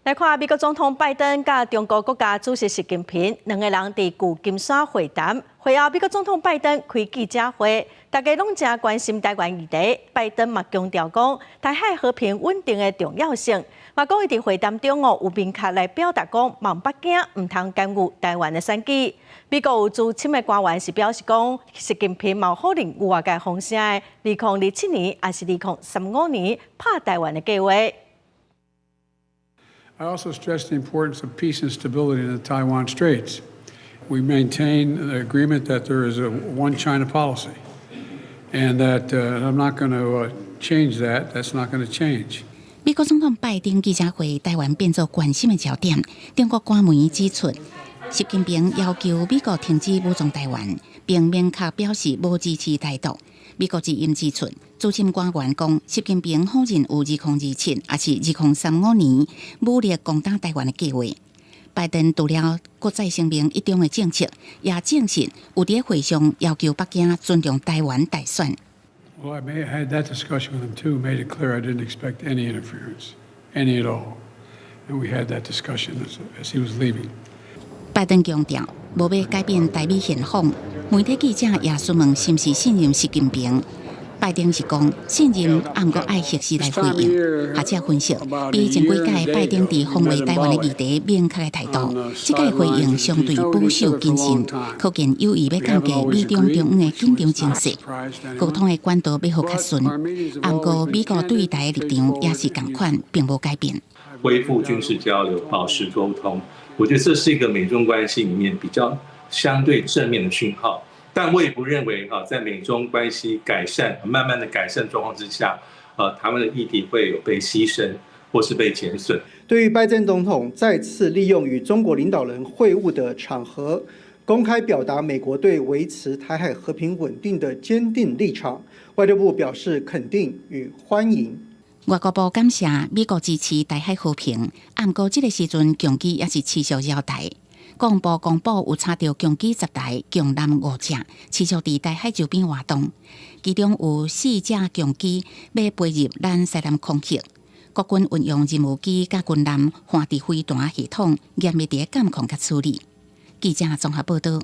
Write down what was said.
來看美國總統拜登佮中國國家主席習近平兩個人佇舊金山會談。會後，美國總統拜登開記者會，大家攏誠關心台灣議題。拜登嘛強調講，台海和平穩定的重要性。嘛講伊佇會談中哦，有明確來表達講，望北京毋通干預台灣的選舉。美國有資深的官員是表示講，習近平嘛有可能有外界風聲的，2027年抑是2035年拍台灣的計劃。 I also stressed the importance of peace and stability in the Taiwan Straits. We maintain the agreement that there is a one China policy, and that I'm not going to change that. That's not going to change. 美國總統拜登記者會，台灣變做關心的焦點。中國官媒指出，習近平要求美國停止武裝台灣，並明確表示無支持台獨。美國之音指出，資深官員講，習近平否認有2027，抑是2035年武力攻打台灣的計劃。拜登除了閣再聲明一中的政策，也證實有佇會上要求北京尊重台灣大選。 Well, I may had that discussion with him too, made it clear I didn't expect any interference, any at all. And we had that discussion as he was leaving. 拜登強調，無欲改變台美現況。媒體記者也詢問是毋是信任習近平，拜登是講信任，毋過愛核實來回應。學者分析，比前幾屆拜登佇防衛台灣的議題明確的態度，這屆回應相對保守謹慎，可見有意欲降低美中中央的緊張情勢，溝通的管道欲予較順。毋過美國對台的立場也是仝款，並無改變。恢復軍事交流，保持溝通，我覺得這是一個美中關係裡面比較相對正面的訊號。但我也不認為哈，在美中關係改善、慢慢的改善狀況之下，台灣的議題會有被犧牲或是被減損。對於拜登總統再次利用與中國領導人會晤的場合，公開表達美國對維持台海和平穩定的堅定立場，外交部表示肯定與歡迎。外交部感謝美國支持台海和平，毋過這個時陣共機猶是持續擾台。國防部公布有查著共機10台，共艦五隻，持續佇台海周邊活動，其中有四隻共機欲飛入咱西南空域。國軍運用任務機佮軍艦環地飛彈系統嚴密佇監控佮處理。記者綜合報道。